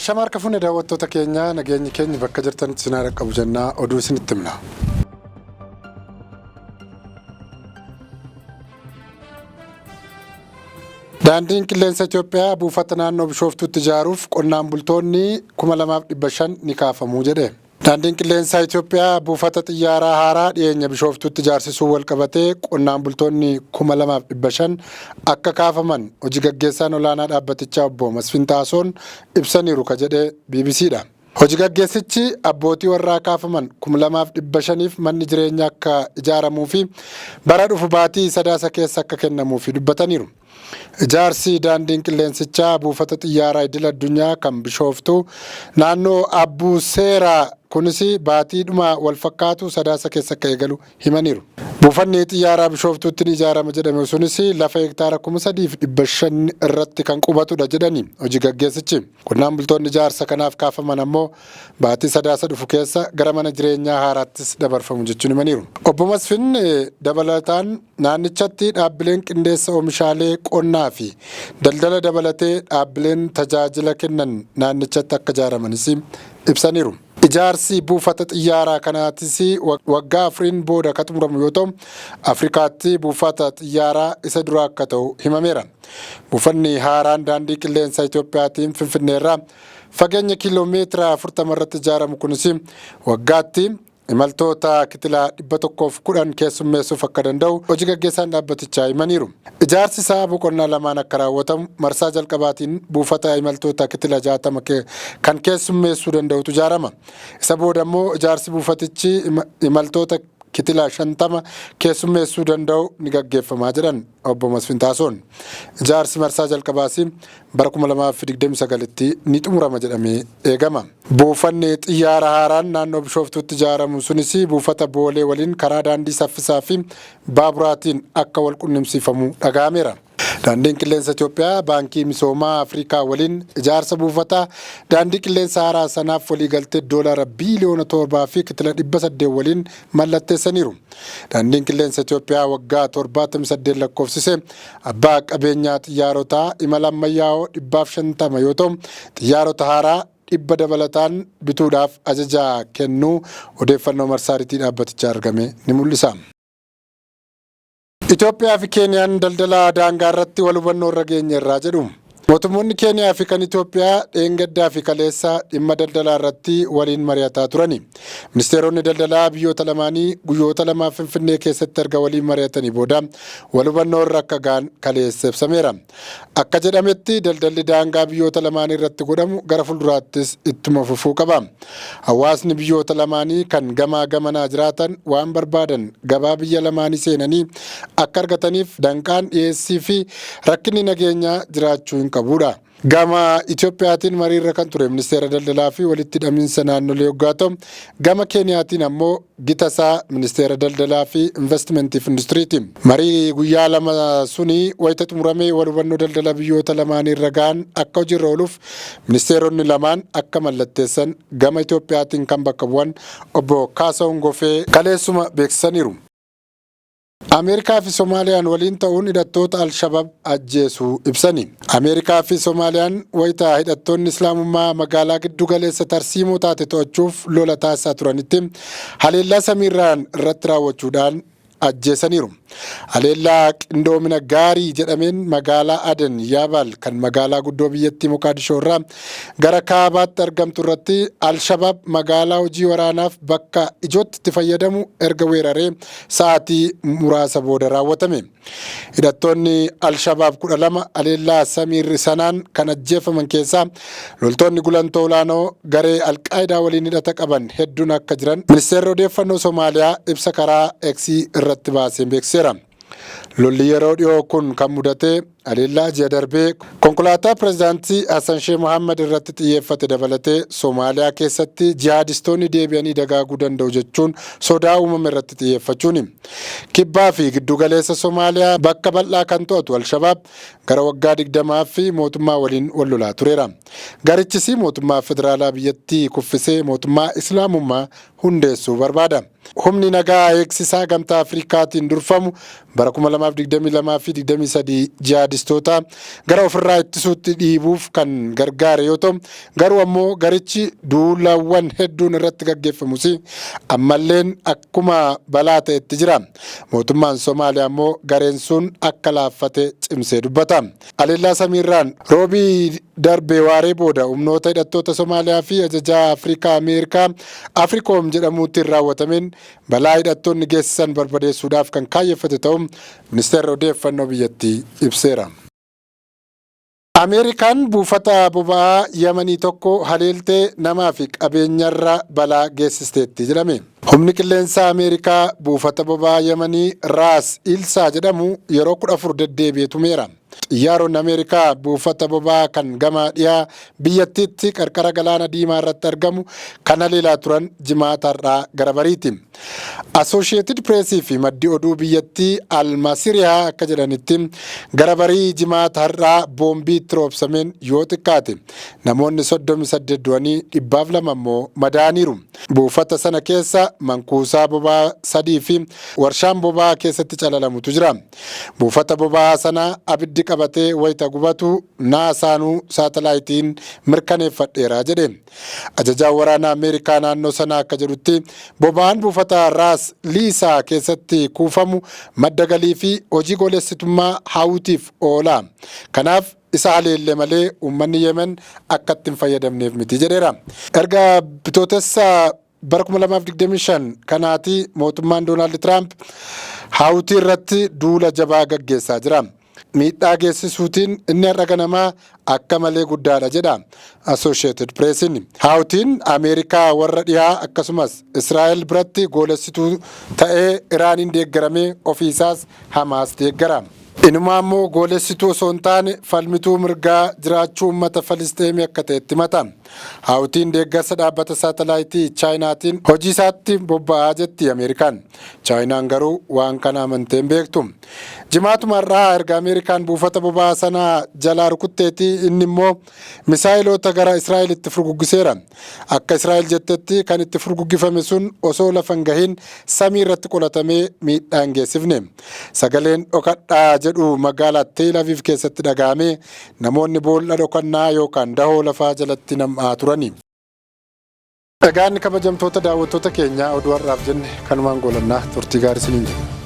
Ashama harka fuune daawwattoota keenyaa, nageenyi keenya bakka jirtanitti isin haa dhaqqabu jennaa oduu isinitti himna. Daandiin qilleensa Itoophiyaa buufata naannoo Bishooftuutti ijaaruuf qonnaan bultoonni 2500 ni kaafamu jedhe. Daandiin qilleensaa Itoophiyaa buufata xiyyaaraa haaraa dhiyeenya Bishooftuutti ijaarsisuu walqabatee qonnaan bultoonni 2500 akka kaafaman hojii gaggeessaan olaanaa dhaabbatichaa obbo Masfin Xaasoon ibsaniiru ka jedhe BBCdha. Hojii gaggeessichi abbootii warraa kaafaman 2500f manni jireenyaa akka ijaaramuu fi bara dhufu baatii Sadaasa keessa akka kennamuufi dubbataniiru. Ijaarsi daandiin qilleensichaa buufata xiyyaaraa idil addunyaa kan Bishooftuu naannoo Abbuu Seeraa kunis baatiidhuma walfakkaatu Sadaasa keessa akka eegalu himaniiru. Buufanni xiyyaaraa Bishooftuutti ni ijaarama jedhame sunis lafa hektaara 3,500 irratti kan qubatudha jedhani hojii gaggeessichi. Qonnaan bultoonni ijaarsa kanaaf kaafaman ammoo baatii Sadaasa dhufu keessa gara mana jireenyaa haaraattis dabarfamu jechuun himaniiru. Obbo Masfin dabalataan naannichatti dhaabbileen qindeessa oomishaalee qonnaa fi daldala dabalatee dhaabbileen tajaajila kennan naannichatti akka ijaaramanis ibsaniiru. Ijaarsi buufata xiyyaaraa kanaatis waggaa afuriin booda akka xumuramu yoo ta'u, Afrikaatti buufata xiyyaaraa isa duraa akka ta'u himameera. Buufanni haaraan daandii qilleensa Itoophiyaatiin Finfinneerraa fageenya kiiloo meetira 40 irratti ijaaramu kunis waggaatti imaltoota kitilaa 110 keessummeessuuf akka danda'u hojii gaggeessaan dhaabbatichaa himaniiru. Ijaarsi isaa boqonnaa lamaan akka raawwatamu marsaa jalqabaatiin buufata imaltoota kitila 60 kan keessummeessuu danda'utu ijaarama. Isa booda immoo ijaarsi buufatichi imaltoota kitila 50 keessummeessuu danda'u ni gaggeeffamaa jedhan obbo Masfin Xaasoon. Ijaarsi marsaa jalqabaas bara 2029tti ni xumurama jedhamee eegama. Buufanni xiyyaara haaraan naannoo Bishooftuutti ijaaramu sunis buufata Boolee waliin karaa daandii saffisaa fi baaburaatiin akka wal qunnamsiifamu dhaga'ameera. Daandiin qilleensa Itoophiyaa Baankii Misoomaa Afrikaa waliin ijaarsa buufataa daandii qilleensa haaraa sanaaf waliigaltee doolaara biiliyoona 7 fi kitila 800 waliin mallatteessaniiru. Daandiin qilleensa Itoophiyaa waggaa 78 lakkoofsise abbaa qabeenyaa xiyyaarotaa imala ammayyaa'oo 150 yoo ta'u, xiyyaarota haaraa 100 dabalataan bituudhaaf ajaja kennuu odeeffannoo marsaaritii dhaabbatichaa argame ni mul'isa. Itoophiyaa fi Keeniyaan daldala daangaa irratti wal hubannoo irra geenyeerraa jedhu. Mootummoonni Keeniyaa fi kan Itoophiyaa dheengaddaa fi kaleessa dhimma daldalaa irratti waliin mari'ataa turani. Ministeeronni daldalaa biyyoota lamaanii guyyoota lamaaf Finfinnee keessatti erga waliin mari'atanii booda wal hubannoo irra akka ga'an kaleessa ibsameera. Akka jedhametti daldalli daangaa biyyoota lamaanii irratti godhamu gara fuulduraattis ittuma fufuu qaba. Hawaasni biyyoota lamaanii kan gamaa gamanaa jiraatan waan barbaadan gabaa biyya lamaanii seenanii akka argataniif danqaan dhiyeessii fi rakkinni nageenyaa jiraachuu hin qabuudha. Gama Itoophiyaatiin mariirra kan ture ministeera daldalaa fi walitti hidhamiinsa naannolee yoggaa ta'u, gama Keeniyaatiin ammoo gita isaa ministeera daldalaa fi investimentii fi industiriiti. Marii guyyaa lama suni wayita xumuramee wal hubannoo daldala biyyoota lamaanii irra gahan akka hojiirra ooluuf ministeeronni lamaan akka mallatteessan gama Itoophiyaatiin kan bakka bu'an obbo Kaasahuun Gofee kaleessuma beeksisaniiru. Ameerikaa fi Somaaliyaan waliin ta'uun hidhattoota Al-Shabab ajjeesuu ibsani. Ameerikaa fi Somaaliyaan wayita hidhattoonni Islaamummaa magaalaa giddu galeessa tarsiimoo taate to'achuuf lola taasisaa turanitti haleellaa samiirraan irratti raawwachuudhaan ajjeesaniiru. Haleellaa qindoomina gaarii jedhameen magaalaa Aden Yaabaal kan magaalaa guddoo biyyattii Moqaadishoo irraa gara kaabaatti argamtu irratti Al-Shabaab magaalaa hojii waraanaaf bakka ijootti itti fayyadamu erga weeraree sa'aatii muraasa booda raawwatame. Hidhattoonni Al-Shabaab 12 haleellaa samiirri sanaan kan ajjeefaman keessaa loltoonni gulantoo olaanoo garee Al-Qaayidaa waliin hidhata qaban hedduun akka jiran ministeerri odeeffannoo Somaaliyaa ibsa karaa X irratti baaseen beeksiseera. Lolli yeroo dhiyoo kun kan mudate haleellaa ji'a darbee konkolaataa pirezidaantii Hassan Sheeh Mohammad irratti xiyyeeffate dabalatee Somaaliyaa keessatti jihaadistoonni deebi'anii dagaaguu danda'u jechuun sodaa uumame irratti xiyyeeffachuuni. Kibbaa fi giddugaleessa Somaaliyaa bakka bal'aa kan to'atu Al-Shabaab gara waggaa 20 fi mootummaa waliin wal lolaa tureera. Garichis mootummaa federaalaa biyyattii kuffisee mootummaa Islaamummaa hundeessuu barbaada. Humni nagaa eegsisaa Gamtaa Afrikaatiin durfamu bara 2022 fi 23 jihaadistoota jihaadistootaa gara ofirraa ittisuutti dhiibuuf kan gargaare yoo ta'u, garuu ammoo garichi duulawwan hedduun irratti gaggeeffamus ammalleen akkuma balaa ta'etti jira. Mootummaan Somaaliyaa ammoo gareen sun akka laaffate cimsee dubbata. Haleellaa samiirraan Roobii darbe waaree booda humnoota hidhattoota Somaaliyaa fi ajajaa Afrikaa Ameerikaa Afrikoom jedhamuutiin raawwatameen balaa hidhattoonni geessisan barbadeessuudhaaf kan kaayyeffate ta'uu ministeerri odeeffannoo biyyattii ibseera. Ameerikaan buufata boba'aa Yamanii tokko haleeltee namaa fi qabeenyarra balaa geessisteetti jedhame. Humni qilleensaa Ameerikaa buufata boba'aa Yamanii Raas Ilsaa jedhamu yeroo 14 deddeebi'ee tumeera. Xiyyaaronni Ameerikaa buufata boba'aa kan gama dhiyaa biyyattiitti qarqara galaana diimaa irratti argamu kan haleelaa turan Jimaata har'aa gara bariiti. Associated Press fi maddi oduu biyyattii Almasiriyaa akka jedhanitti, gara barii Jimaata har'aa boombii itti roobsameen yoo xiqqaate namoonni 38 du'anii 202 immoo madaa'aniiru. Buufata sana keessa mankuusaa boba'aa sadii fi warshaan boba'aa keessatti calalamutu jira. Buufata boba'aa sana abiddi qabatee wayita gubatu naasaanuu saatalaayitiin mirkaneeffadheera jedhe. Ajajaan waraana Ameerikaa naannoo sanaa akka jedhutti, boba'aan buufata Raas Liisaa keessatti kuufamu madda galii fi hojii goolessitummaa Haawutiif oola. Kanaaf isa haleelle malee uummanni Yemen akka itti hin fayyadamneef miti jedheera. Erga Bitootessa bara 2025 kanaati mootummaan Doonaald Tiraamp Haawutii irratti duula jabaa gaggeessaa jira. Miidhaa geessisuutiin inni har'a ganamaa akka malee guddaadha jedha Associated Pressiin. Haawutiin Ameerikaa warra dhihaa akkasumas Israa'el biratti goolessituu ta'ee Iraaniin deeggaramee ofiisaas Hamaas deeggara. Inumaa immoo goolessituu osoo hin taane falmituu mirgaa jiraachuu uummata Falisxeemii akka ta'etti himata. Haawutiin deeggarsa dhaabbata saatalaayitii Chaayinaatiin hojii isaatti bobba'aa jetti Ameerikaan. Chaayinaan garuu waan kana amantee hin beektu. Jimaatuma har'aa erga Ameerikaan buufata boba'aa sanaa jalaa rukutteetii inni immoo misaayiloota gara Israa'elitti furguggiseera. Akka Israa'el jettetti kan itti furguggifame sun osoo lafa hin gahin samii irratti qolatamee miidhaa hin geessifne. Sagaleen dhokadhaa jedhu magaalaa Teel Aviv keessatti dhaga'amee namoonni boolla dhokannaa yookaan dahoo lafaa jalatti nam'aa turani. Egaan kabajamtoota daawwattoota keenyaa, oduu har'aaf jenne kanumaan goolabnaa, turtii gaarii isiniin jenna.